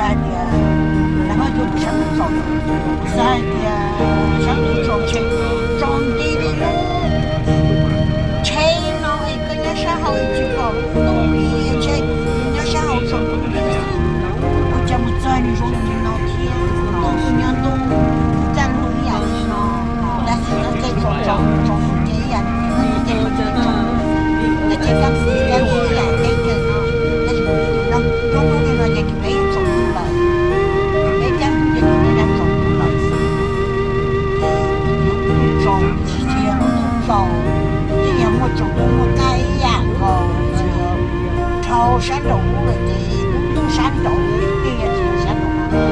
Hais tias lawv muab cua tus sab ntuj tsaus, kuv xav hais tias sab ntuj tsaus ntshe tsaus nti li lub tsheb no es koj nyob sab hauv tsis pom lub ntuj li, ntshe nyob sab hauv tsaus ntuj li xwb. Ua cas mus txog nws zoo li no thiab, ntuj nyob ntuj, kuv kaj lug ib yam li no, tab sis txoj kev tsaus tsaus tsaus ntuj ces ib yam li tias txoj kev tsaus ntuj, txoj kev kaj lug kaj lug ib yam teb chaws no, tab sis tus no zoo li no ces peb tsaus ntuj lawm, peb kaj lug ces tus no tsaus ntuj lawm xwb. Ces tsaus tsis txia lub ntuj tsaus, yeej yog muaj tsaus ntuj muaj kaj ib yam nkaus, tsis yog dhau sab nraum ub lawm ces lub ntuj sab nraud, yeej yog tsis yog sab nraum ub.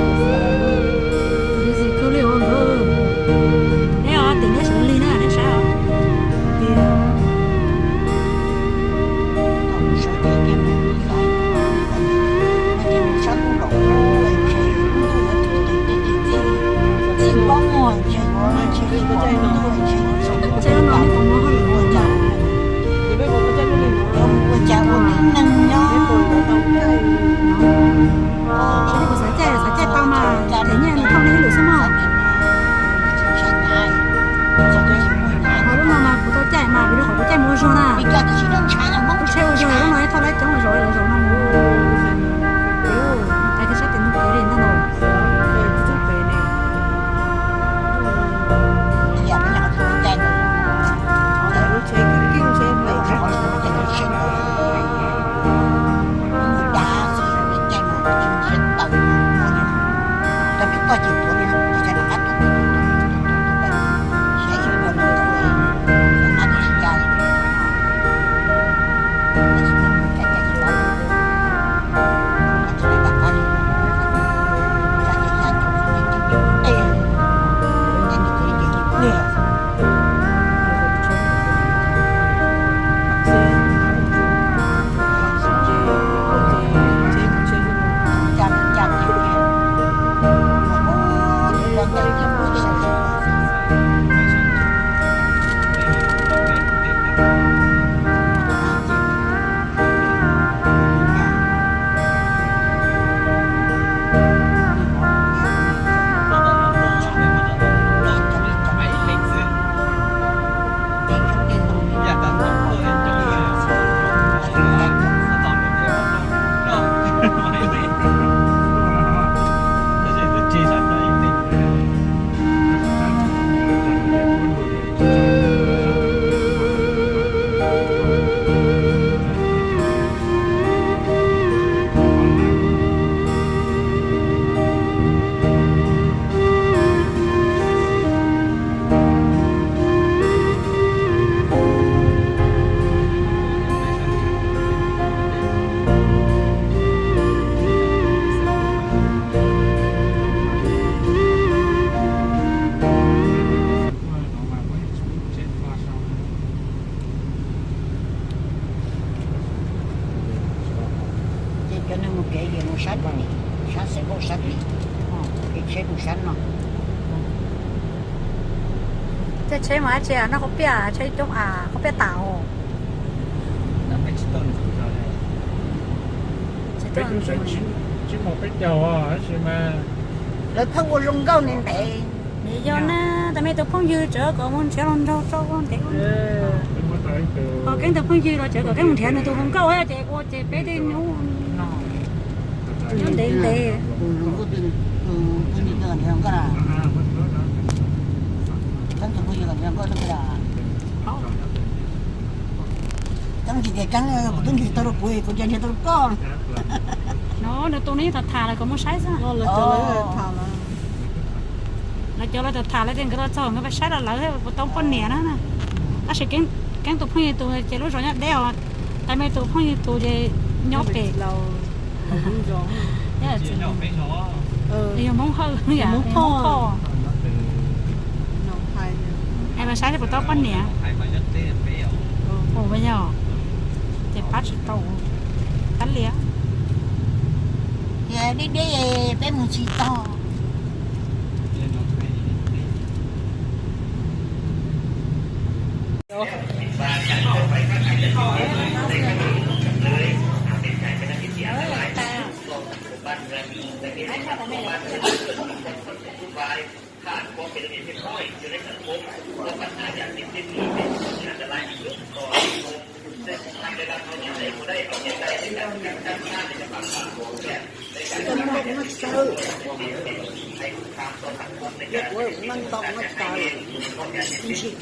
Neb os, tim neb sawv lig na, neb saib os. Sab ntuj lawm, ntshe lub ntuj yuav txij, txij pob muag ntshe yuav, ntshe yuav txij pob muag ntshe yuav tsaus ntuj tas. Ua cas, ua cas ua tib neeg nyob. Xav caij, xav caij tau mas, ces nyiaj nws thauj neb ib lwm xwb mog. Ho lub no mas kuv tau caij mas vim rau qhov kuv caij mus ua zog na. Kuv tsheb ua zog lub no ib thauj laib coob los zaum lawv zaum no mus. Hais tias sab tim ntug kev li ntag no. Ces cov neeg mus kev ces mus sab, sab xev vauj sab tid, ces tsheb mus sab no. Tej tsheb mas tsis noj qhov piaj, tsheb coob a, qhov piaj tas os. Tsis muaj peb caug tab sis mas lawv pheej ua zoo nkauj ntev ntev. Yog na, tas me tus phooj ywg tseem kom mus nrhiav los nraug rau ntev. Ho Keeb tus phooj ywg los tseem kom Keeb mus nrhiav nws tus hluas nkauj ces ua ces peb tej nyob ntev ntev. Keeb tsis tias Keeb, kuv twb nrhiav tau rau kuv, kuv cia nrhiav tau rau koj. No nws tus no yeej tham tham lawm, kom mus saib xwb. Lawv cov lawv tham lawm tias nkawd los txog nkawd pab saib los lawv puas tau poj niam na. Tab sis Keeb tus phooj ywg tus ces lub zos nyob deb os, tas me tus phooj ywg tus ces nyob pem. Yog Hmoob Hawj, Hmoob Thoj. Es mas saib puas tau poj niam. Ua yog ces pab tsis tau, kab liam. Ces deb deb peb mus tsis tau. Cov neeg no txawv, yog kuv neeg ntau no txawv, ntsis